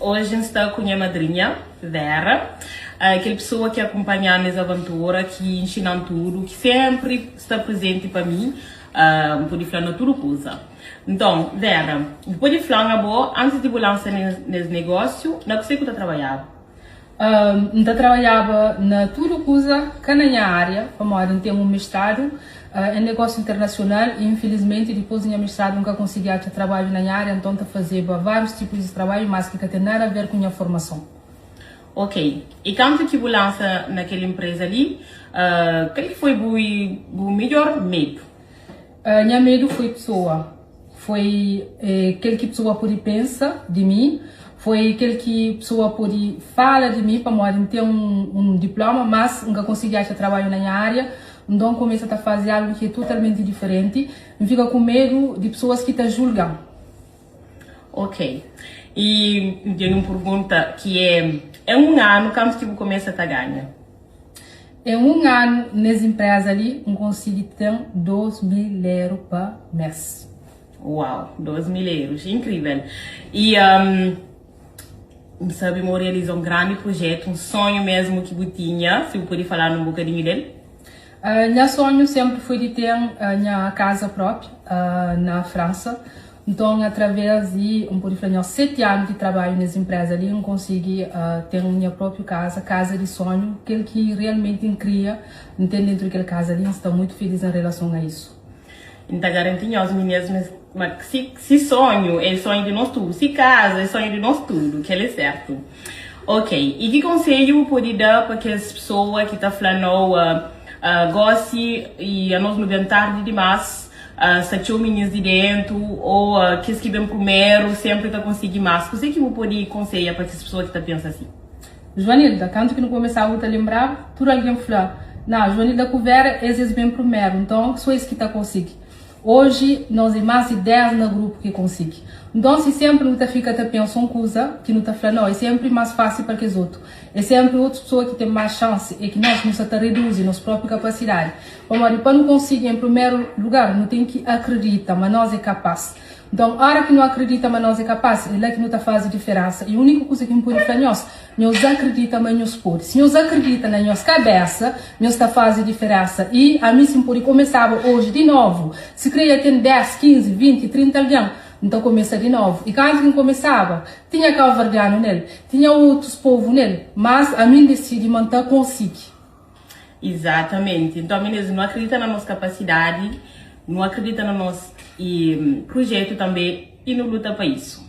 Oji N sta ku nha madrinha, Vera, kel pesoa ki akunpanha-m nes aventura, ki inxina-m tudu, ki sénpri sta prezenti pa mi, N pode fla na tudu kuza. Nton, Vera, bu pode fla-m abo, antis di bu lansa nes negósiu, na kuzê ki bu ta trabadjaba? N ta trabadjaba na tudu kuza, ka na nha ária, pamodi N ten un mestradu en negósiu internasional i infilismenti dipôs di nha mestradu N ka konsigi atxa trabadju na nha ária, nton N ta fazeba várius tipus di trabadju, mas ki ka ten nada a ver ku nha formason. Ok. I kantu ki bu lansa na kel inpreza li, kal ki foi bu bu midjór medu? Nha medu foi pesoa. Foi kel ki pesoa pode pensa di mi, foi kel ki pesoa pode fala di mi pamodi N ten un diploma, mas N ka konsigi atxa trabadju na nha ária. Nton N kumesa ta faze algu ki é totalmenti diferenti. N fika ku medu di pesoas ki ta julga-m. Ok. I N ten un pergunta ki é, en un anu kantu ki bu kumesa ta ganha? En un anu nes inpreza li N konsigi ten 2000 eru pa mes. Uau, 2000 erus, inkrivel! I N sabe ma bu realiza un grandi prujetu, un sonhu mesmu ki bu tinha, si bu pode fala-nu un bokadinhu del? Nha sonhu senpri foi di ten nha kaza propi na Fransa. Nton, através di, N pode fla nhos, 7 anu di trabadju nes inpreza li, N konsigi ten nha propiu kaza, kaza di sonhu, kel ki realmenti N kria, N ten dentru di kel kaza li, N sta muitu feliz en relason a isu. N ta garanti nhos, minias, ma si si sonhu é sonhu di nos tudu, si kaza é sonhu di nos tudu, kel é sertu. Ok, i ki konsedju bu pode da pa kes pesoa ki ta fla no, gosi i anos nu ben tardi dimas, Sta txeu minis di dentu ô kes ki ben prumeru senpri ta konsigi más. Kuzê ki bu pode konsedja pa kes pesoa ki ta pensa si? Joanilda, Kantu ki nu kumesaba bu ta lenbraba? Tudu algen fla, Ná, Joanilda ku Vera es es ben prumeru, nton so es ki ta konsigi. Oji nos é más di 10 na grupu ki konsigi. Nton si senpri nu ta fika ta pensa un kuza ki nu ta fla, Nau, é senpri más fásil pa kes otu. É senpri otus pesoa ki ten más xansi, é ki nos nu sa ta reduzi nos própi kapasidadi. Pamodi pa nu konsigi, en primeru lugar, nu ten ki akridita ma nos é kapás. Nton, óra ki nu akridita ma nos é kapás, é la ki nu ta faze diferénsa. I úniku kuza ki N pode fla nhos, nhos akridita ma nhos pode. Si nhos akridita na nhos kabésa, nhos ta faze diferénsa. I ami, si N pode kumesaba oji di novu, sikrê dja ten 10, 15, 20, 30 algen, N ta kumesa di novu. I kantu ki N kumesaba, tinha kauverdianu nel, tinha otus povu nel, mas ami N disidi ma N ta konsigi. Izatamenti. Nton, minês, nu akridita na nos kapasidadi, nu akridita na nos i prujetu tanbe i nu luta pa isu.